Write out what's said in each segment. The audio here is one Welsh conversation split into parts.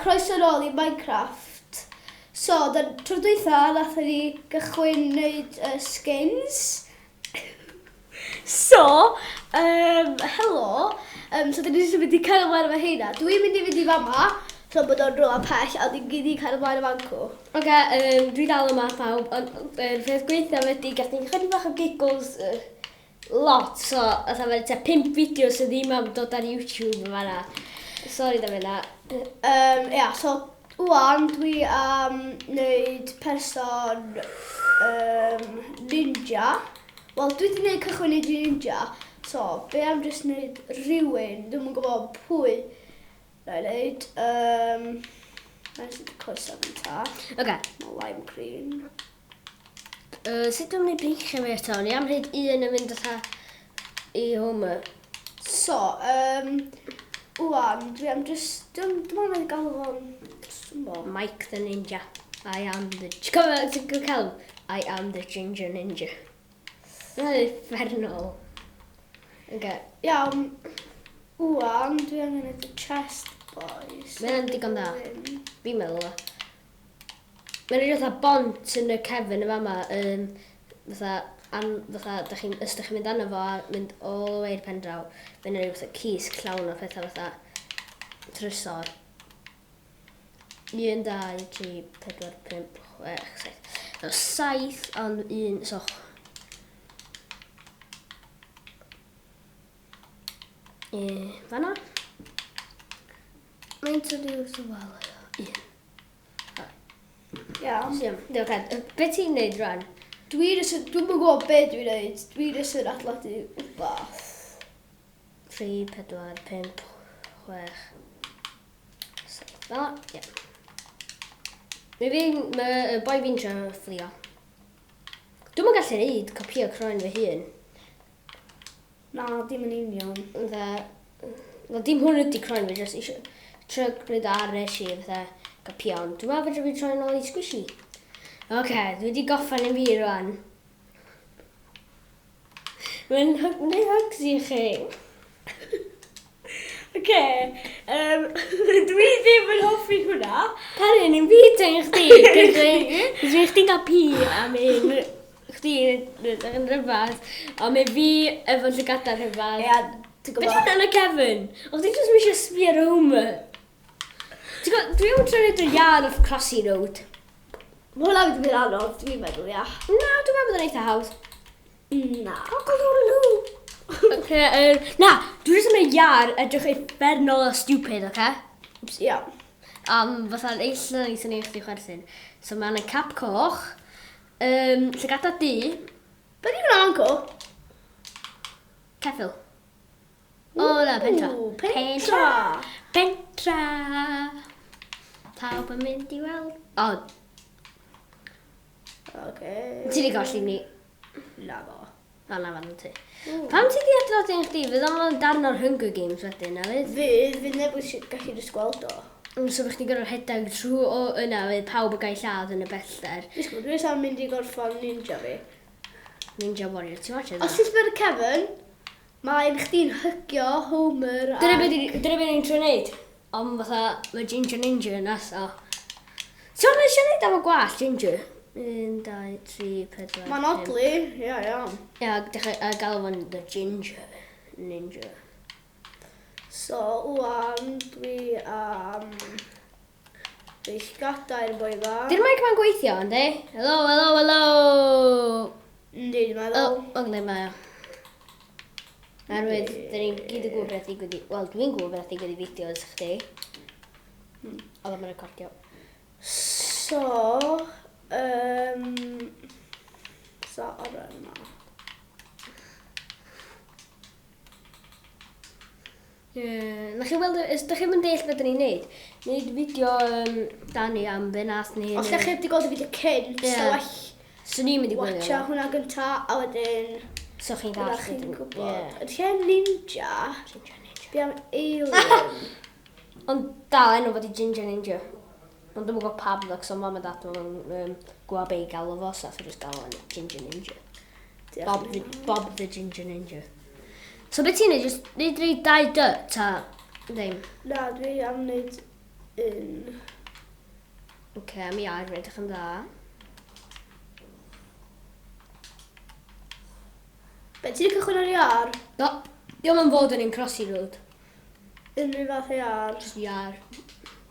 croeso nôl i Minecraft. So, da, tro dwytha, nathon ni gychwyn wneud skins. So, helo. So, dyn ni jyst yn mynd i cael ymlaen efo heina. Dwi'n mynd i fynd i fama, so bod o'n rhywle pell, a dyn gyd i cael ymlaen efo ancw. Oce, okay, dwi dal yma pawb, ond yr peth gweithio ydy, gath ni chydig bach o giggles lot, so fatha mae tua 5 fideo sydd ddim am dod ar YouTube yn fanna. Sori am hynna. Ia, so wan dwi am wneud person ninja. Wel, dwi wedi gwneud cychwyn neud ninja, so be am jyst wneud rhywun, dwi'm yn gwybod pwy na i wneud. Na i jyst coesau gynta. Oce. Okay. Mae lime green. Sut dwi'n mynd i breichiau fi eto? Ni am rhaid un yn mynd fatha i Homer. So, wan, dwi am just... Dwi'n dwi'n mynd i galw fo'n... Dwi'm Mike the Ninja. I am the... Ti'n cofio, ti'n gwybod cael? I am the Ginger Ninja. Mae'n uffernol. Okay. Iawn, wan, dwi angen neud y chest boys. Mae'n digon da. Fi'n meddwl o. Mae'n rhaid fatha bont yn y cefn y fama, fatha, an, fatha, da chi'n, os da chi'n mynd arno fo a mynd all the way i'r pen draw, mae'n rhaid fatha cysg llawn o pethau fatha trysor. 1, 2, 3, 4, 5, 6, 7. So 7 ond 1, so... E, fanna. Mae'n tynnu wrth y wal. 1. Iawn. Iawn. Diolch, Ed. Be ti'n neud rwan? Dwi jyst yn... Dwi'm yn gwybod be dwi'n neud. Dwi jyst yn adeiladu wbath. 3, 4, 5, 6, 7. Fel ie. Mae fi'n... Mae y boi fi'n trio fflio. Dwi'm yn gallu neud copio croen fy hun. Na, dim yn union. Fatha... Wel, dim hwn ydi croen fi, jyst eisiau trio gwneud ar nes i, fatha, copio, ond dwi'n meddwl fedra fi troi yn ôl i squishy. Oce, okay, dwi wedi goffan i fi rwan. Mae'n gwneud hugs i chi. Oce, dwi ddim yn hoffi hwnna. Parin, i'n fi ti'n chdi. Dwi'n chdi'n cael pi am un. Chdi yn rhyfedd, ond mae fi efo llygadau rhyfedd. Ia, ti'n gwybod. Beth yn y cefn? O'ch ti jyst eisiau sbio ar Homer. Ti'n gwybod, dwi am trio neud y yarn of Crossy Road. Mae hwnna'n mynd i fod yn anodd, dwi'n meddwl, ia. Na, dwi'n meddwl bod yn eitha hawdd. Na. Oce, na, dwi jyst yn mynd iar edrych uffernol o stupid, oce? Okay? Ia. Am fatha'n eilla i sy'n ei chdi chwerthin. So mae yna cap coch, llygada du. Be di hwnna anco? Ceffyl. O na, pentra. Pentra. Pentra. Pawb yn mynd i weld. O. Oce. Ti di golli ni. Na fo. O, na fan ti. Pam ti di adrodd un chdi? Fydd o'n darn o'r Hunger Games wedyn, na fydd? Fydd, fydd neb yn gallu just gweld o. So bych chi'n gorfod rhedeg trwy o yna, fydd pawb yn gael lladd yn y bellter. Disgwyl, dwi'n am mynd i gorffan ninja fi. Ninja Warrior, ti'n watch Os ti'n sbio ar y cefn, mae'n chdi'n hygio Homer a... Dyna beth ni'n trio neud. Ond fatha, mae Ginger Ninja yna, so... Ti'n gwybod eisiau neud efo gwallt, Ginger? 1, 2, 3, 4, Mae'n odli, ia, iawn. Ia, dechrau, a galw fo'n The Ginger Ninja. So, wan, dwi am... Eich gadael boi fa. Di'r mic ma'n gweithio, yndi? Helo, helo, helo! Yndi, dwi'n meddwl. O, yndi, mae o. Oherwydd, dyn ni'n gyd yn gwybod beth ddigwydd i... Wel, dwi'n gwybod beth ddigwydd i fideos chdi. Oedd o'n recordio. So, so, oren yma. Ie, na chi weld, os da chi'n deall beth da ni'n neud, neud fideo Dani am be nath ni... Os da chi wedi gweld y fideo cynt, yeah. so well So ni'n mynd i gwylio. Watcha hwnna gynta, a wedyn... So chi'n Byddach dallt chi'n wedyn. gwybod. Ie. Ydy e'n ninja? Ginger Ninja. Be am alien? Ond dal enw fod i Ginger Ninja. Ond dwi'm yn gwybod pam ddo, cos o mam a dad yn gwybod be i galw fo, so nath o just galw fo'n Ginger Ninja. Diolch. Bob the Ginger Ninja. So beth ti'n neud? Just neud rei dau dy, ta ddim? Na, dwi am wneud Un. Oce, okay, mi ar, mae'n edrych yn dda. Be, ti wedi cychwyn ar iar? Do. Diolch yn fod yn un crossy road. Unrhyw fath o iar. Just iar.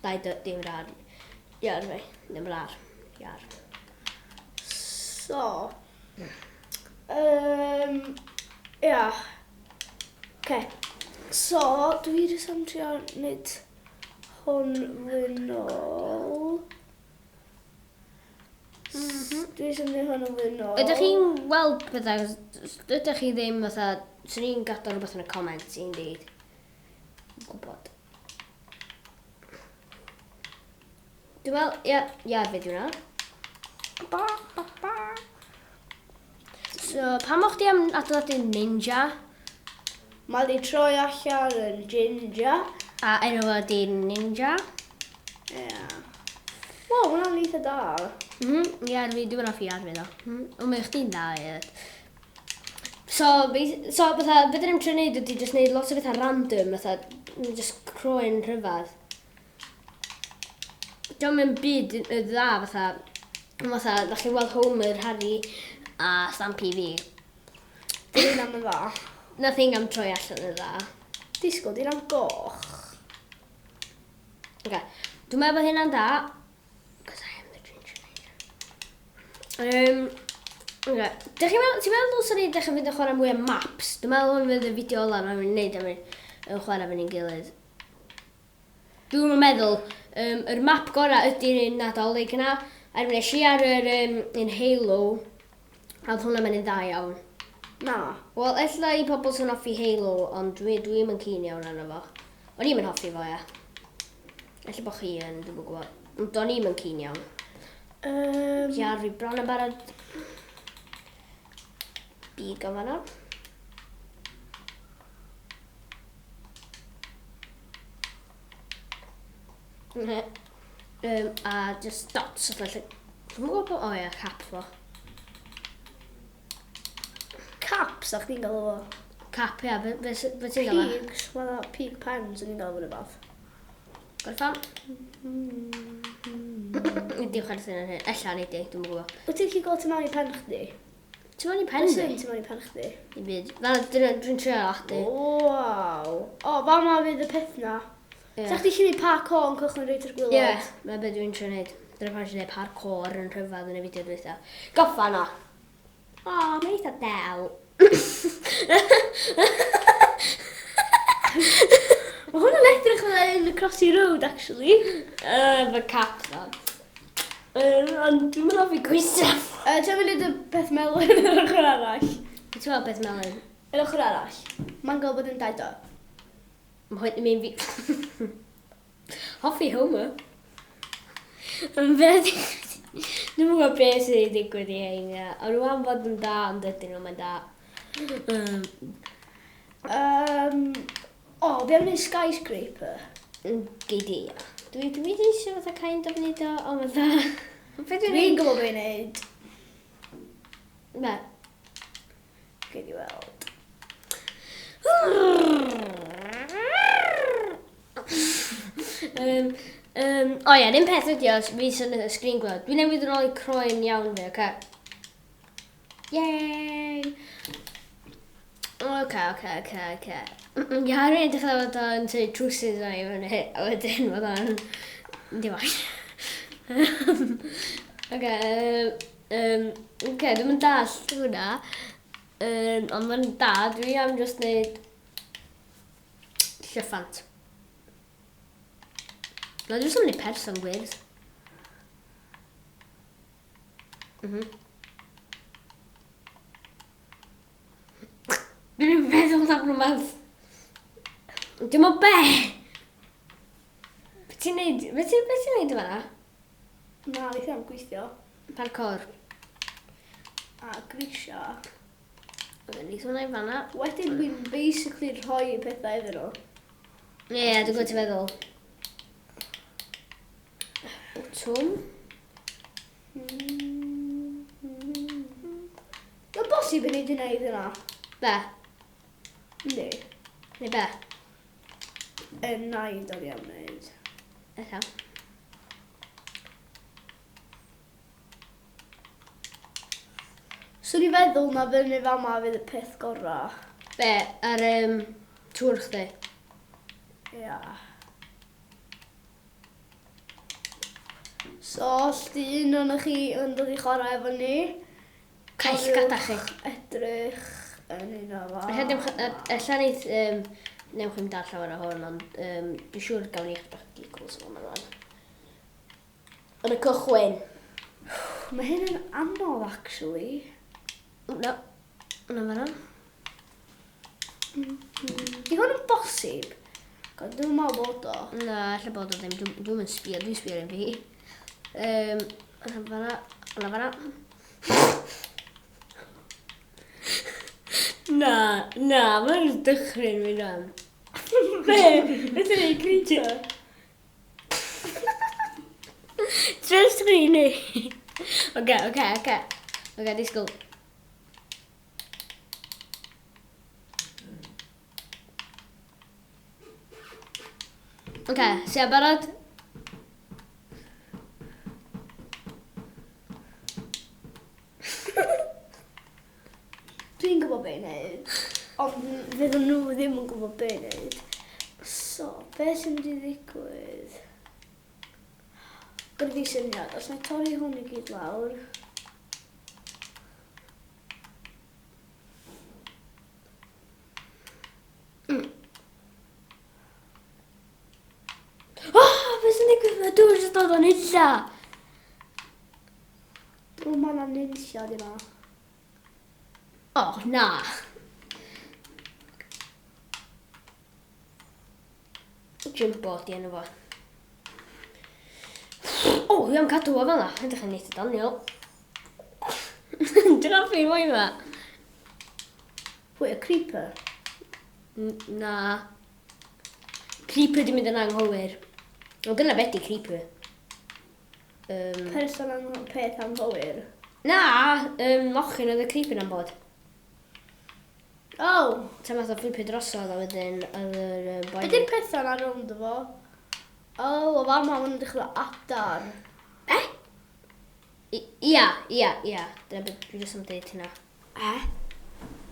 Dau dy, dim rar. Iar fi. Ddim rar. Iar. So. Ia. Oce. So, dwi jyst am trio wneud hwn fwy nôl. Dwi jyst am wneud hwn yn fwy nôl. Ydych chi'n weld pethau, ydych chi ddim fatha, swn i'n gadael rhywbeth yn y comments i'n dweud. Gwybod. Dwi'n meddwl, ia, ia, fe di hwnna. Ba, ba, ba. So, pam o'ch di am adeiladu ninja? Mae di troi allan yn ginger. A enw fo di ninja. Ie. Yeah. Wow, hwnna'n eitha da. Ia, fi, dwi'n hoffi ar fi ddo. Ond mae chdi'n dda, ie. So, so fatha, beth ydym trio neud ydy just neud lot o bethau random, fatha, just croen rhyfedd. Diolch yn byd y dda, fatha, fatha, da chi'n weld Homer, Harry a Stampy fi. Dwi'n am yn dda. Nothing am troi allan yn dda. Disgwyl, dwi'n am goch. Okay. Dwi'n meddwl bod hynna'n da. Because I am the ginger ninja. Okay. Dych chi'n meddwl, ti'n meddwl dylswn ni dechrau fynd yn chwarae mwy o maps? Dwi'n meddwl hwn fydd y fideo ola mae'n mynd i wneud am yn chwarae fy'n gilydd. Dwi'n meddwl, yr map gorau ydy'r un Nadolig yna. A wnes i ar yr un Halo, a oedd hwnna'n mynd yn dda iawn. Na. Wel, ella i pobl sy'n hoffi Halo, ond dwi'm yn keen iawn arno fo. O'n i'm yn hoffi fo, ia. Ella bod chi yn, dwi'm yn gwybod. Ond o'n i'm yn keen iawn. Ia, fi bron yn barod. Big o fan'na. A just dots o felly. Dwi'm yn gwybod o ia, cap fo. Cap, sa chdi'n galw fo? Cap, ia, be ti'n galw fo? Pigs, mae pig pens yn i'n galw fo rhywbeth. Gorffan? Ydi chwerthin yn hyn. Ella ni di, dwi'm yn gwybod. Wyt ti'n gallu gweld tu mewn i pen chdi? Tu mewn i pen Be fi? sy'n tu mewn i pen chdi? I byd. Fel, dwi'n trio chdi. Waw. O, fa ma fydd y peth na. Ie. Sa chdi gallu neud parkour yn cychwyn reit ar gwaelod? Ie, mae be dwi'n trio neud. Dyna pan eisiau neud parkour yn rhyfedd yn y fideo dwytha. Goffa na! O, mae'n eitha del. Mae hwnna'n edrych fel yn y Crossy Road, actually. Fy cap dda. Ond dwi'n mynd hoffi gwisgo. Ti'n mynd y peth melyn yr ochr arall? Ti'n meddwl beth melyn? Yr ochr arall. Mae'n gael bod yn dau do. Mae hwn yn mynd fi... Hoffi Homer. Dwi'n gwybod beth sydd wedi digwydd i hein, ia. Ond nhw am fod yn da, ond dydyn nhw'n da. O, be am wneud skyscraper? Gei di, ia. Dwi wedi eisiau fatha kind of wneud o, ond fatha... Be dwi'n Dwi'n neud? gwybod be i wneud. Be? Gei di weld. O ie, un peth ydi os fi sy'n y sgrin gweld. Dwi'n newydd yn ôl i croen iawn fi, oce? Yay! Oce, oce, oce, oce. Ia, rwy'n edrych fel bod o'n tynnu trowsus o'n i fyny, a wedyn bod o'n... Dim ots. Oce, oce, dwi'm yn dallt hwnna. Ond mae'n da, dwi am just neud llyffant. Na, dwi'n sôn am person gwyrdd. Dwi'n meddwl am rhywbeth. Dwi'n meddwl be? Be ti'n neud? Be ti'n neud yma? Na, fi ddim yn gweithio. Parkour. A grisio. Ni hwnna i fan'na. Wedyn dwi'n basically rhoi y pethau iddyn nhw. Ie, dwi'n gwybod ti'n meddwl. Botwm. Mae'n bosib i ni wedi gwneud yna. Be? Yndi. Neu be? Y naid o'n i am wneud. Ella. Swn i'n feddwl na fyny fama fydd y peth gorau. Be, ar tŵr chdi? Ia. So, os di un o'n chi yn dod i chwarae efo ni, Caill gada chi. Edrych yn un o fa. Ella newch, ella neith, newch chi'm dar llawer o hwn, ond dwi'n siŵr gawn ni chydig bach o giggles o hwnna rwan. Yn y cychwyn. Mae hyn yn anodd, actually. Na. Na fan'na. Di hwn yn bosib? God, dwi'n meddwl bod o. Na, ella bod o ddim. Dwi'm yn sbio, dwi'n sbio ar un fi. Na fan'na, na fan'na. Na, na, mae'n dychryn fi rwan. Be? Beth yw'n ei creature? Trust me, ni. Oce. Oce, disgwyl. Oce, si barod? Dwi'n gwybod be i wneud, ond fydden nhw ddim yn gwybod be i wneud. So, be sy'n mynd i ddigwydd? Gyda fi syniad, os na i torri hwn i gyd lawr. Oh, beth sy'n digwydd? Mae dŵr jyst dod o'n illa. Dwi'n meddwl na nunlla di ma. Oh, na. Jumbo di enw fo. O, dwi am cadw o fel 'na. Edrych yn eitha doniol. Dwi'n hoffi mwy yma. Pwy, y creeper? Na. Creeper di mynd yn anghywir. O, dyna beth di creeper. Person peth anghywir. Na, mochyn oedd y creeper am bod. Oh! Ta math o flipio drosodd a wedyn oedd yr boi... Be di'r pethau na rownd o fo? Oh, o fama maen nhw'n dechrau adar. Eh? Ia, ia, ia. Dyna beth dwi jyst am dweud hynna. Eh?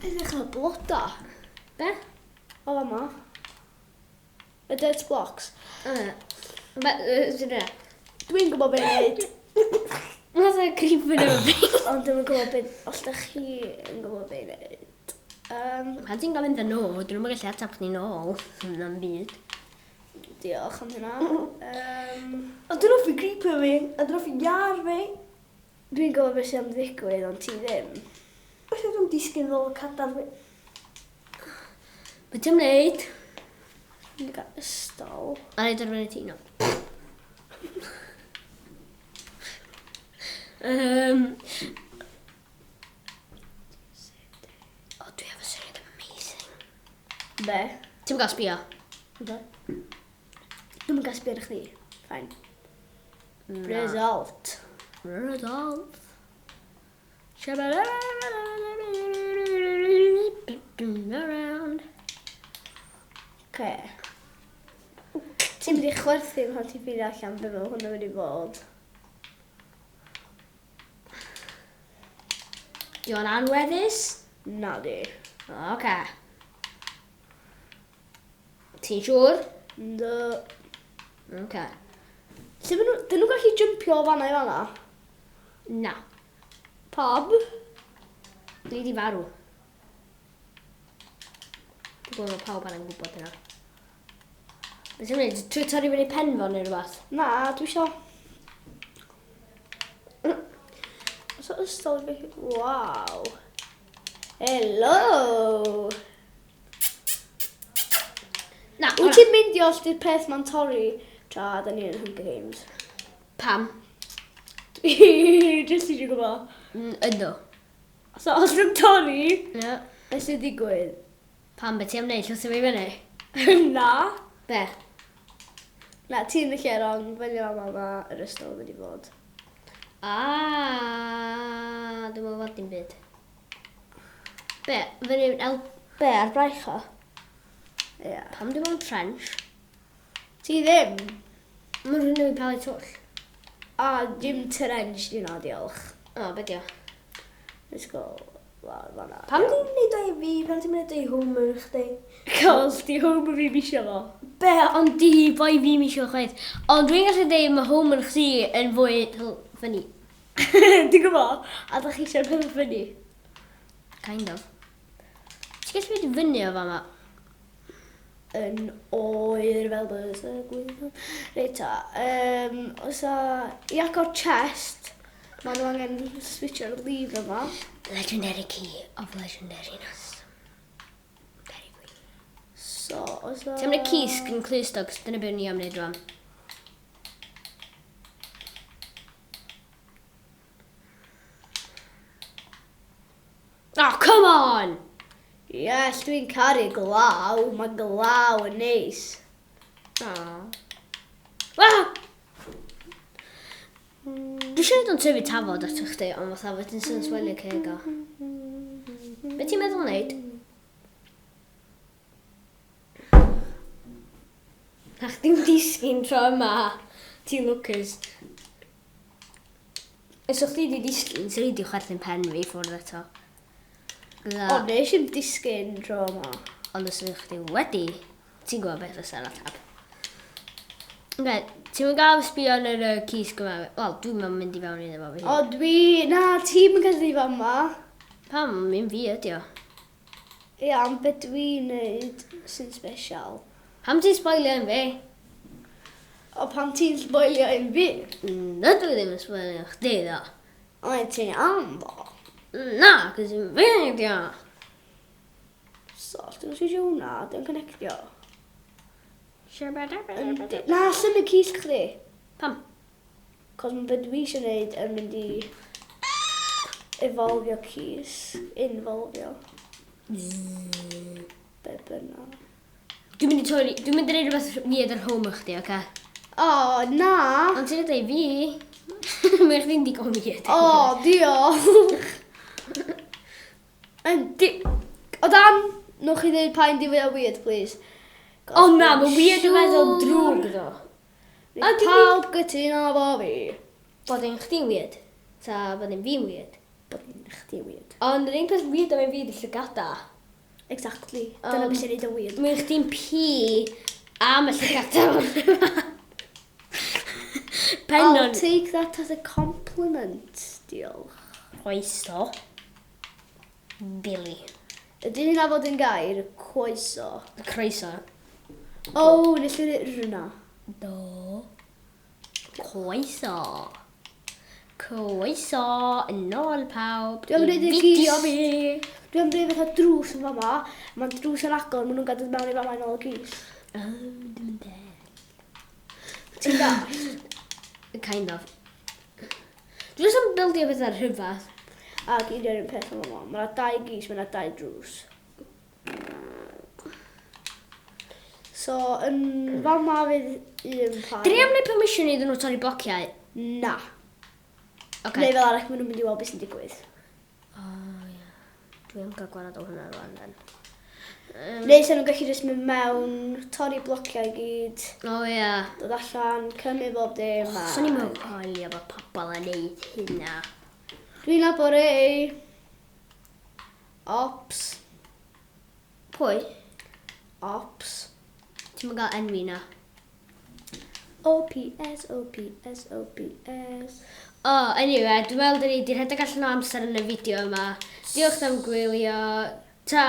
Mae'n dechrau bloda. Be? O fama. Y dirt blocks. Dyna. Dwi'n gwybod beth i wneud. Math o creeper efo fi. Ond dwi'n gwybod beth, os da chi yn gwybod beth i wneud. Pan ti'n gofyn iddyn nhw, dyn nhw'n gallu ateb chdi nôl. Na'n byd. Diolch am hynna. A dwi'n hoffi creeper fi, a dwi'n hoffi iar fi. Dwi'n gwybod beth sy'n am ddigwydd, ond ti ddim. Os ydw i'n disgyn fel y cadar fi. Be ti'n wneud? Dwi'n cael ystol. A neud ar fyny ti, no. O, dwi efo syniad amazing. Be? Ti'n gael sbio? Be? Dwi'm yn gael sbio ar chdi. Fine. Na. Result. Result. Around. Oce. Ti'n mynd i chwerthin pan ti'n ffeindio allan be mae hwn yn mynd i fod. Di o'n anweddus? Na di. Oce. Ti'n siŵr? Yndw. Oce. Lle ma' nhw... Dyn nhw'n gallu jympio o fanna i fanna? Na. Pam? Ni di farw. Dwi'n gwybod bod pawb angen gwybod hynna. Beth ti'n gwneud? Trwy torri fyny pen fo neu rhywbeth? Na, dwi isio... So ystol i fi... Waw. Hello! Na, Wyt ti'n mynd i os di'r peth ma'n torri tra da ni yn Hunger Games? Pam? Jyst i ti gwybod. Ynddo. So os dwi'n torri, Ie. beth sy'n digwydd? Pam, beth ti am wneud? Llwtho fi fyny? Na. Be? Na, ti'n y lle wrong. Fyny fama ma yr ystol yn mynd i fod. Ah, dwi'n meddwl fod dim byd. Be? Fyny el... Be, ar braich o? Ie. Pam dwi'n mewn trench? Ti ddim. Mae rhywun newydd palu twll. A dim trench di hwnna, diolch. O, be di o? Let's go lawr fan'na. Pam ti'n neud o i fi? Pam ti'n neud o i Homer chdi? Cos di Homer fi misio fo. Be, ond di boi fi misio chwaith. Ond dwi'n gallu dweud mae Homer chdi yn fwy funny. Ti'n gwybod? A da chi eisiau'r peth funny? Kind of. Ti'n gallu mynd i fyny o fama? Yn oer fel bys y gwyn. Reit ta, os a, i agor chest, maen nhw angen switcho'r lever yma. Legendary key of legendariness. Very good. So, os a... Ti'n mynd cysg yn clustog, dyna beth ni am wneud rwan. Oh, come on! Yes, dwi'n caru glaw. Mae glaw yn neis. Aww. Ah! Dwi eisiau gwneud o'n tyfu tafod ato chdi, ond fatha wedyn sy'n swelio ceg o. Be ti'n meddwl wneud? Na chdi'n disgyn tro yma. Ti'n lwcus. Os o'ch chdi di disgyn, sy'n i di chwerthin pen fi ffwrdd eto. O, nes i'm disgyn tro yma. Ond os ydych chdi wedi, ti'n gwybod beth fysa'r atab. Oce, ti'n mynd gael sbio yn yr cysg yma? Wel, dwi'n mynd i fewn iddo fo fi. O, dwi... Na, ti'n mynd i fan yma. Pam, mynd fi ydi o. Ia, ond beth dwi'n neud sy'n special. Pam ti'n spoilio yn fi? O, pam ti'n spoilio un fi? Na, dwi ddim yn spoilio chdi ddo. Ond ti'n am ddo. Na, cos yn fi ydi o. So, os dwi'n switcho hwnna, dwi'n connectio. Yndi. Na, symud cysg chdi. Pam? Cos mae beth dwi eisiau gwneud yn mynd i evolvio cys. Involvio. Be bynnag. Dwi'n mynd i torri, dwi'n mynd i neud rhywbeth weird ar home chdi, oce? O, na! Ond ti'n dweud fi? Mae chdi'n digon weird. O, diolch! Yndi. O dan, nwch chi ddweud pa un di fwyaf weird, please. O na, mae weird yn meddwl drwg ddo. A A dwi- pawb gytuno fo fi. Bod un chdi'n weird. Ta bod un fi'n weird. Bod un chdi weird. Ond yr un peth weird am un fi ydi llygada. Exactly. Dyna beth sy'n neud o weird. Mae chdi'n pi am y llygada. I'll Pennon. take that as a compliment. Diolch. Croeso. Billy. Ydy hynna fod yn gair? Croeso. Croeso. O, nes i ddweud rhywna. Do. Croeso. Croeso yn ôl pawb. Dwi am i wneud y fideo gist. fi. Dwi am dweud fatha drws yn fama. Mae'n drws yn agor, maen nhw'n gadael mewn i fama yn ôl y gys. Oh, dim yn dead. Ti'n dallt? Kind of. Dwi jyst yn bildio pethau rhyfedd. Ac un o'r un peth yn fama. Mae yna dau gys, mae yna dau drws. So, yn fama fydd un par. Dwi am wneud permission iddyn nhw torri blociau. Na. Oce. Neu fel arall, maen nhw'n mynd i weld beth sy'n digwydd. O, ie. Dwi am gael gwared o hwnna rwan, then. Neu sy'n nhw'n gallu jyst mynd mewn, torri blociau i gyd, O, ie. dod allan, cymryd bob dim. a- Swn i'n meddwl coelio bod pobl yn neud hynna. Dwi'n nabod rei. Ops. Pwy? Ops. Ti'n mynd gael enwi na? O P S O P S O P S. O, oh, anyway, dwi'n meddwl dyn ni wedi rhedeg allan o amser yn y fideo yma. Diolch am gwylio. Ta!